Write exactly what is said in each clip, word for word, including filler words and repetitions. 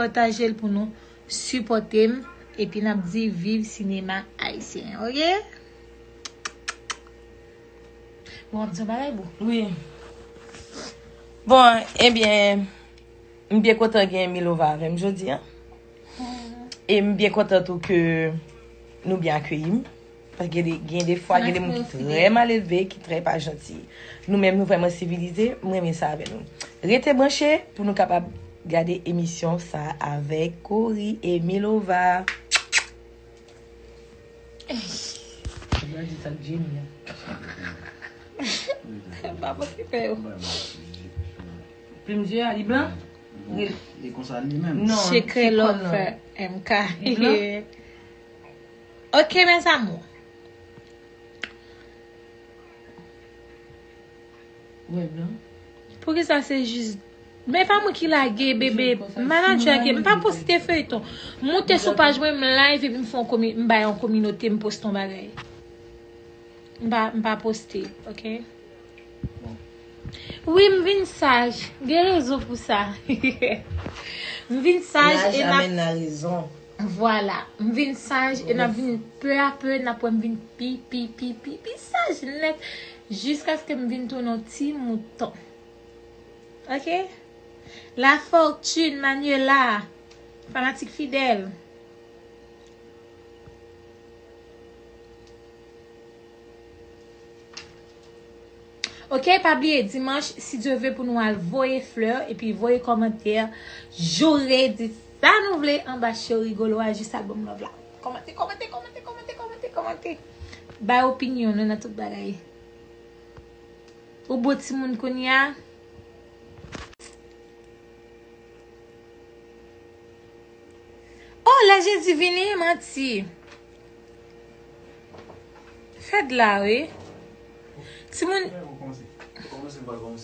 Pataje l pou nou sipòte m. Epi n ap di viv sinema ayisyen, oke? Bon, w ap di yon bagay, boo? Wi. Bon, ebyen, m byen kontan gen Milova avè m jodi a. E m byen kontan tou ke nou byen akeyi m. Paske gen de, gen de fwa, gen de moun ki trè malelve, ki trè pa janti. Nou menm, nou vrèman sivilize. M renmen sa avè nou. Rete branche pou nou kapab gade emisyon sa avèk Cory e Milova. Yo di sa k Jenny a. Pa pòkipè yo. Plim zye a, li blan? Bon, li konsa li menm. Non, Secret Love M K. Li blan? Ok, mes amours. Wè blan. Poukisa se jis. Men pa mwen ki lage, bebe. Manager ke m pa poste feyton. Moute sou paj mwen, m live epi m fè yon komi, m bay yon kominote, m poste yon bagay. M pa, m pa poste, ok? Wi, m vin saj. Gen rezon pou sa. M vin saj e n ap, vwala. M vin saj e n ap vin pe a pe, n ap wè m vin pi, pi, pi, pi, pi saj nèt. Jiskaske m vin tounen yon ti mouton. Ok? La Fortune, Manuela, fanatik fidèl. Ok, pa bliye, dimanch, si Dye vle, pou nou al voye flè, epi voye kòmantè, joure, di sa nou vle anba show Rigolo a, jis al ban m love la. Kòmante, kòmante, kòmante, kòmante, kòmante, kòmante. Bay opinyon nou nan tout bagay. Ou bon timoun kounye a? Oh, lè Jezi vini, manti. Fèt la, wi. Timoun. Nou pral kòmanse,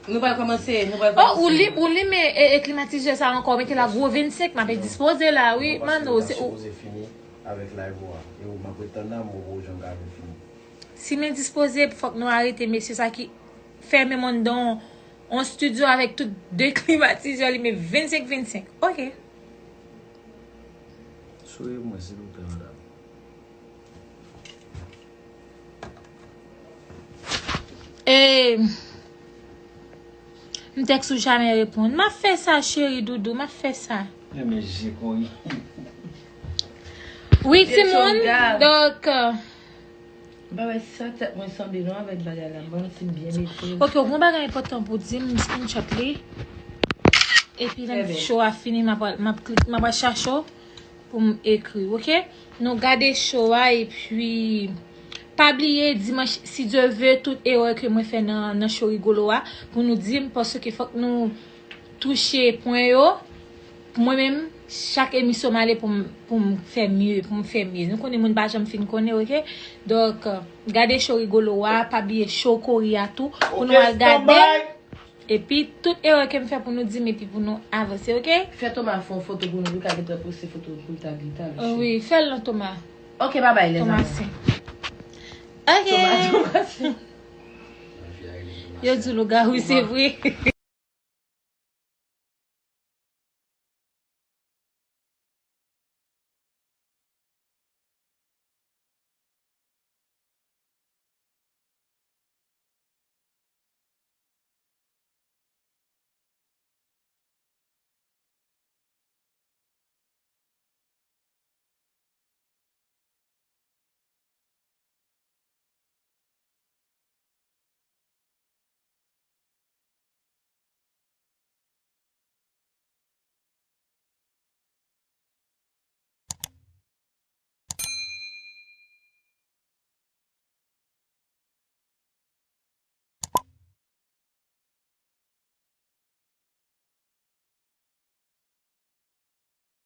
nou pral kòmanse. Oh, ou li, ou li, men e, e klimatizè sa ankò, mete la gwo vennsenk, m ap dispoze la, wi, Mano, se ou. Avèk live ou a. E ou m ap ret tann nan, m wè ou janm ka vin fini. Si men dispoze, fòk nou arete mesye sa ki fèmen m anndan yon estidyo avèk tout de klimatizè li, men vennsenk vennsenk. Ok. Souri pou mwen, silvouplè, madam. E, m tèks ou jamè reponn. M ap fè sa, cheri doudou, m ap fè sa. Renmen je Cory. Wi, timoun, donk, euh, m pa wè sa tèt mwen sanble non avèk bagay la. M panse m byen mete. Ok, ou gon bagay enpòtan pou di m, m screenshot li. Epi lè show a fini, m ap, m ap klik, m ap al chache w pou m ekri, ok? Nou gade show a, epi pa bliye, dimanch, si Dye vle, tout erè ke mwen fè nan, nan show Rigolo a, pou nou di m, paske fòk nou touche pwen yo. Mwen menm, chak emisyon m ale pou m, pou m fè mye, pou m fè mye. Nou konnen moun pa janm fin konnen, ok? Donk, gade show Rigolo a, pa bliye show Cory a tou, pou nou al gade. Epi, tout erè ke m fè pou nou di m, epi pou nou avanse, ok? Fè Thomas fè yon foto pou nou, wi, ka gentan poste foto pou l ta gen talè. Wi, fè l non, Thomas. Ok, babay, lèzanmi. Thomasin. Ok. Thomas, Thomasin. Yo di lougawou, se vre.